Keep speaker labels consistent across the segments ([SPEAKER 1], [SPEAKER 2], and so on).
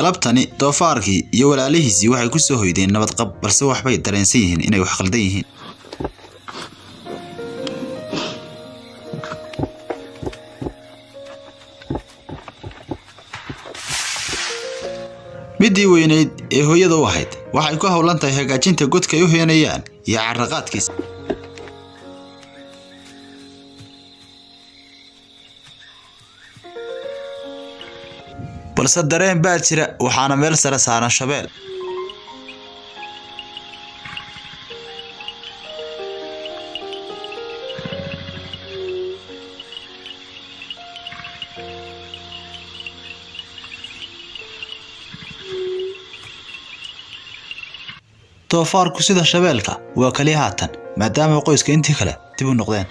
[SPEAKER 1] Galabtani doofaarkii iyo walaalihiisii waxay ku soo hoydeen nabadqab, balse waxbay dareensan yihiin inay wax khaldan yihiin. Midii weynayd ee hooyada u ahayd waxay ku howlan tahay hagaajinta godka ay u hoyanayaan iyo carraqaadkiisa. Balse dareen baa jira, waxaana meel sare saaran shabeel. Doofaarku sida shabeelka waa kaliya haatan, maadaama qoyska intii kale dib u noqdeen.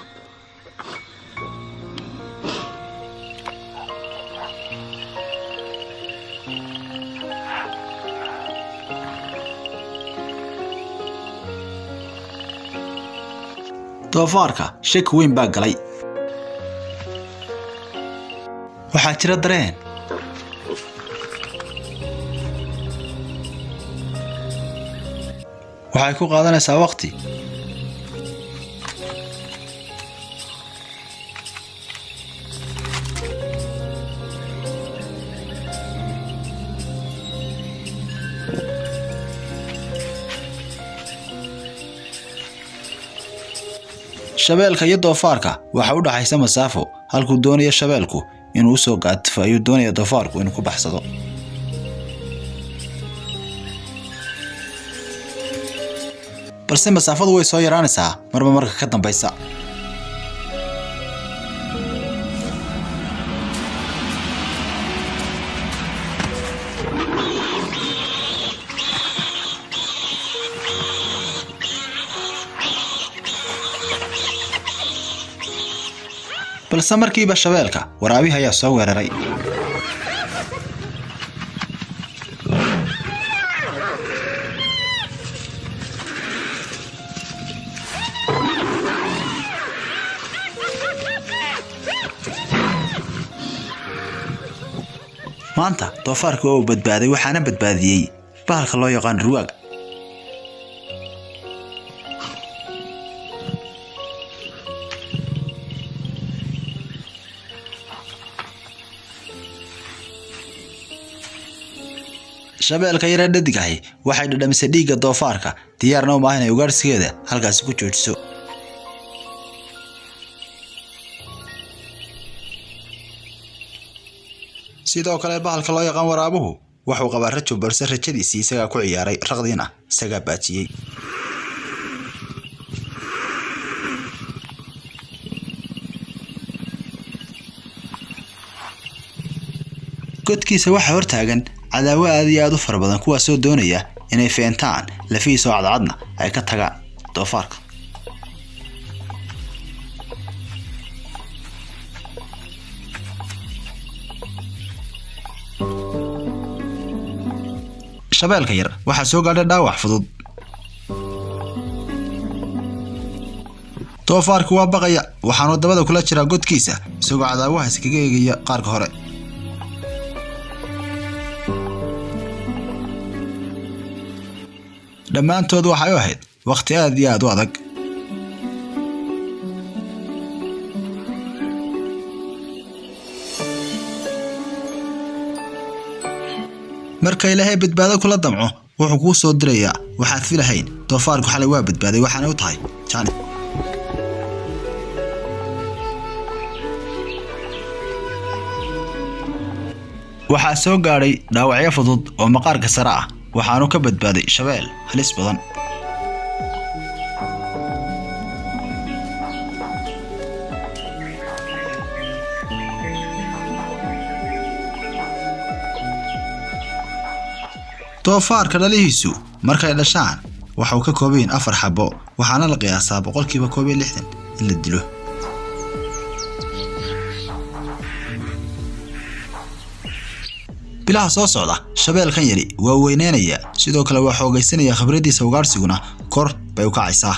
[SPEAKER 1] Doofaarka shaki weyn baa galay. Waxaa jira dareen. Waxay ku qaadanaysaa waqti. Shabeelka iyo doofaarka waxa u dhaxaysa masaafo. Halkuu doonayo shabeelku inuu usoo gaatifo ayuu doonaya doofaarku inuu ku baxsado. Balse masaafadu way soo yaraanaysaa marba marka ka dambaysa. Balse markiiba shabeelka waraabihi ayaa soo weeraray. Maanta doofaarka waa uu badbaaday, waxaana badbaadiyey bahalka loo yaqaan ruwaag. Shabeelka yaree dhadigahi waxay dhadhamisay dhiigga doofaarka, diyaarna uma ah inay ugaadhsigeeda halkaasi ku joojiso. Sidoo kale bahalka loo yaqaan waraabuhu wuxuu qabaa rajo, balse rajadiisii isagaa ku ciyaaray, raqdiina isagaa baajiyey. Godkiisa waxaa hortaagan cadaawo aad iyo aad u fara badan, kuwaasoo doonaya inay feentaan lafihiisa oo cadcadna ay ka tagaan doofaarka. Shabeelka yar waxaa soo gaadhay dhaawac fudud. Doofaarku waa baqaya, waxaanu dabada kula jiraa godkiisa isagoo cadaawahaas kaga eegaya qaarka hore. Dhammaantood waxay u ahayd wakhti aad iyo aad u adag. Marka Ilaahay badbaado kula damco, wuxuu kuu soo dirayaa waxaad filahayn. Doofaarku xalay waa badbaaday, waxaana u tahay jaanis. Waxaa soo gaadhay dhaawacyo fudud oo maqaarka sare ah, waxaanu ka badbaaday shabeel halis badan. Doofaarka dhalihiisu markay dhashaan waxau ka kooban yihiin 4 xabo, waxaana la qiyaasaa 61% in la dilo. Bilaha soo socda shabeelkan yari waa weyneynaya, sidoo kale waa xoogaysanaya, khibraddiisa ugaadhsiguna kor bay u kacaysaa.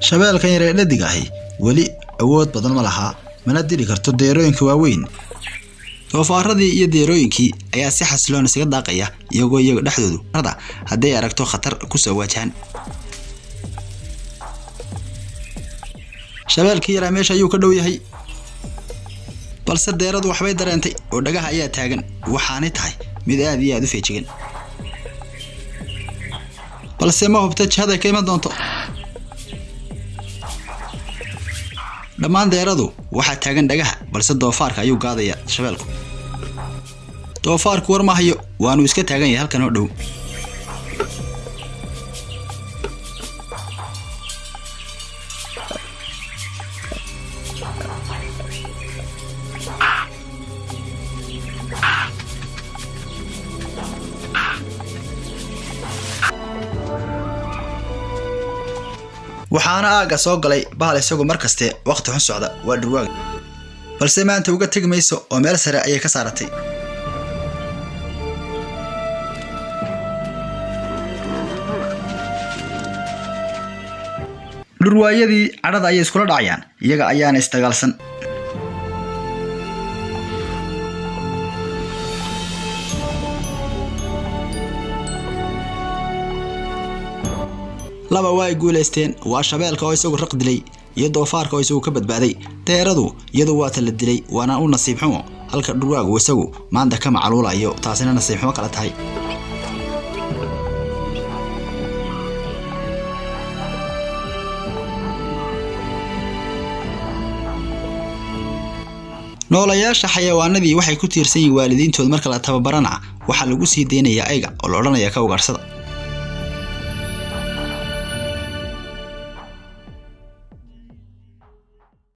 [SPEAKER 1] Shabeelkan yar ee dhadig ahi weli awood badan ma laha, mana dili karto deerooyinka waaweyn. Doofaaradii iyo deerooyinkii ayaa si xasiloon isaga daaqaya, iyagoo iyaga dhexdoodu rada hadday aragto khatar kusoo waajahan. Shabeelkii yaraa meesha ayuu ka dhow yahay, balse deeradu waxbay dareentay oo dhagaha ayaa taagan, waxaanay tahay mid aad iyo aad u feejigan, balse ma hubta jihada ka iman doonto. Dhammaan deeradu waxaa taagan dhagaha, balse doofaarka ayuu gaadaya shabeelku. Doofaarku war ma hayo, waanu iska taagan yahay halkan oo dhow. Waxaana aagga soo galay bahal isagu mar kaste waqti xun socda, waa dhurwaaga, balse maanta uga tegi mayso oo meel sare ayay ka saaratay. Dhurwaayadii cadhada ayay iskula dhacayaan, iyaga ayaana isdagaalsan. Laba waa ay guulaysteen, waa shabeelka oo isagu raq dilay iyo doofaarka oo isagu ka badbaaday. Deeradu iyadu waata la dilay, waana u nasiib xumo, halka dhurwaagu isagu maanta ka macaluulayo, taasina nasiib xumo kala tahay. Noolayaasha xayawaanadii waxay ku tiirsan yihiin waalidiintood. Marka la tababarana waxaa lagu sii deynayaa ayga oo la odhanaya ka ugaadhsada.